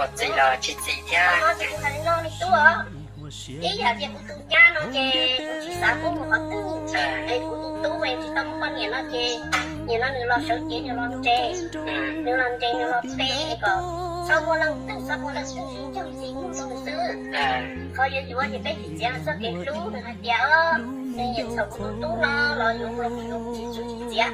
Txim los tsis txim thiab. Ib yam tias kuv tus nyab no ces kuv tsis xav muab mus qhov twg, es kuv tus tub es tsis tau muaj poj niam no ces nim no nws los sawv cev nws los nres, nws los nres nws los pe kom txhob muaj leej twg txhob muaj leej twg sib ncaug ntxiv mus rau nws xwb. Qhov yuav yuav ces peb txiv txiav txoj kev hlub, nws hais tias nws nyiam txhaum kuv tus tub no los yuav los kuv yuav kuv tsis txhob tsis txiav.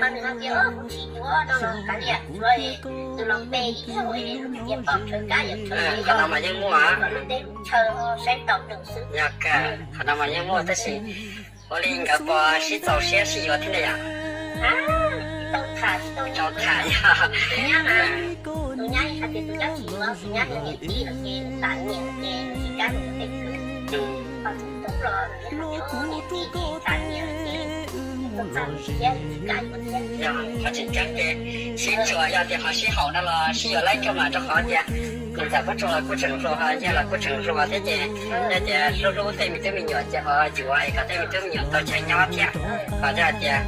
Mas nws hais tias kuv tsis yuav no los kav liam, tsuav nws los pe ib zaug es tias pom tshawv kab yam tshawv no mas yeej muaj, kom lub teb lub chaw ho saib taus nws xwb. Yog, qhov no mas yeej muaj tab sis ua li nkawd puas sib txaus siab sib yuav thiab ne yom? Tau tham, tau tham yog. Tus nyab hais tias tus nyab tsis yuav, tus nyab yog niam tij los ces xav nyiam ces tsis kam nws tej kwv. Tus tub los niam tij ces xav nyiam ces tus txaj thiab tsis kam yuav thiab. Yog qhov tseem ceeb ces sib tsuas yog tias qhov sib haum no los sib yuav laib kawg mas rau qhov tias tus ntxhais Pob Tsuas los kuj tseem hluas, yawg los kuj tseem hluas thiab ces yog tias hlub hlub tej me tub me nyuam ces ho yuav es kom tej me tub me nyuam tau chaw nyob thiab. Ho yog tias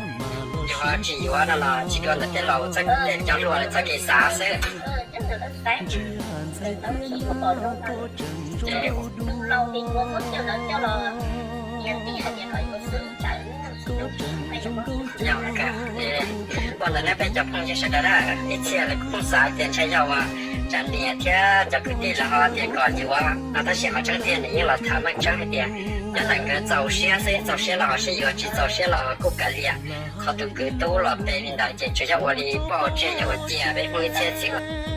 yus ho tsis yuav no los tsis dua ntawm tej laus txoj, tej cov hluas lawv txoj kev xav xwb. Ces yog, ua ntawm nej peb cov phooj ywg sawv daws na, ib txhia lawv kuj xav tias ntshai yog uas tsam niam thiab cov kwv tij lawv ho tias kom yuav no tab sis qhov tseeb tiag nws yeej los tham meej tseeb hais tias nyob ntawm nkawd txaus siab xwb, txaus siab los ho sib yuav, tsis txaus siab los ho kuj kav liam. Qhov tus kwv tub los pe li ntawd ces tsuas yog ua li poj ua tseg yog ua cia peb Hmoob ib txhiab txhis